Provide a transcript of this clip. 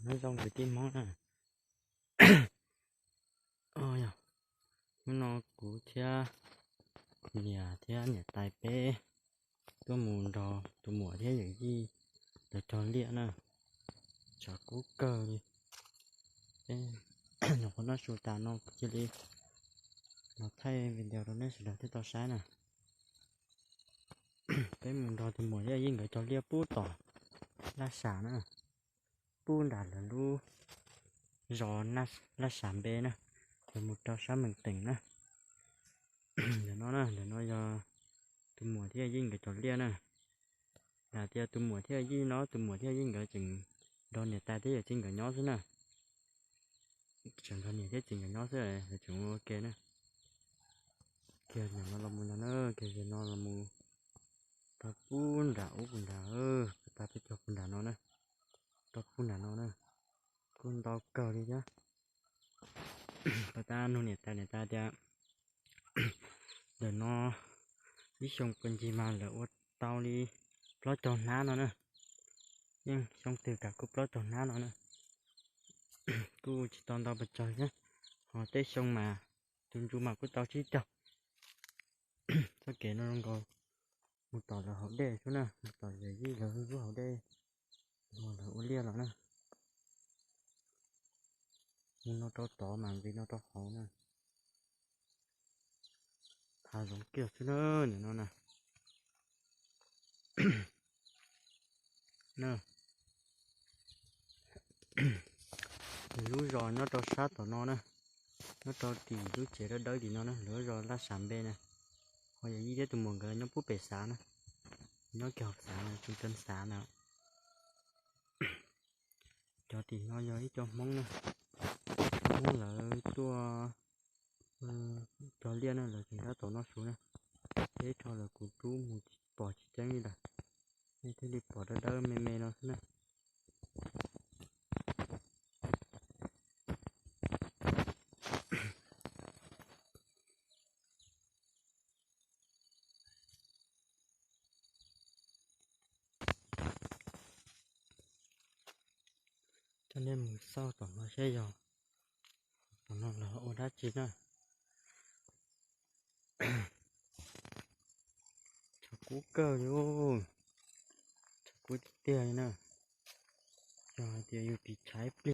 Nyob zoo kwv tij Hmoob na. Yog, hnub no kuv thiab niam thiab niam tais peb tuaj mus nrog tus muam thiab yawm yij lawv cog liaj na. Tshav kub kawg li. Peb nyuam qhuav noj su tas no kuv cia li los thaij video rau nej sawv daws thiaj tau saib na. Peb mus nrog tus muam thiab yij nkawd cog liaj pub tom Laj Sam na, pub nram lawv lub zos Laj Sam npe na, los mus rau sab Mees Teem na. Ntawm no na, ntawm no yog tus muam thiab yij nkawd cog liaj na. Yog tias tus muam thiab yij no, tus muam thiab yij nkawd tseem nrog niam tais thiab yawm txiv nkawd nyob xwb na. Tseem nrog niam thiab txiv nkawd nyob xwb, lawv tseem ua ke na. Kiag ntawm no los mus ntawd na, kiag ntawm no los mus rau pub nram ub puag nrad, pas tag peb cog puag nram no na, rau pub nram no na, kuj ntau kawg li thiab. Pas tag nug niam tais, niam tais tias ntawm no ib xyoo puag ncig mas lawv ua tau li plaub caug hnab no na. Yeej xyoo twg kam kuj plaub caug hnab no na. Kuj tsis tau ntau pes tsawg thiab, ho tej xyoo mas tus ntsuj mas kuj tau tsib caug. Txoj kev no zoo nkaus mus tom lawv hauv dej xwb na, mus tom yawm yij lawv lub hauv dej, mus lawv ua liaj los na. Mus no rau tod mas vim no rau hauv na. Hav zoov kiag xwb na, nim no na. Nws lub zos nyob rau sab tom no na, nyob rau tim lub tsev dawb dawb tim no na, lawv lub zos Laj Sam npe na. Ho yawm yij thiab tus muam nkawd nyob pub pem xav na, nyob kiag hauv xav na, tseem teev xav na. Cov tim no yog ib co Hmoob na, Hmoob lawv tuaj cog liaj na, lawv tseem tab tom noj su na. Teb rho lawv kuv rub mus tsis pom tsis ceeb li lawm, nej thiaj li pom dawb dawb me me no xwb na. Coj nej mus xauj tom no saib yog tom no lawv ua dab tsi na. Tshav kub kawg li, tshav kub tiag tiag li na. Yog hais tias yus ris tshav ib pliag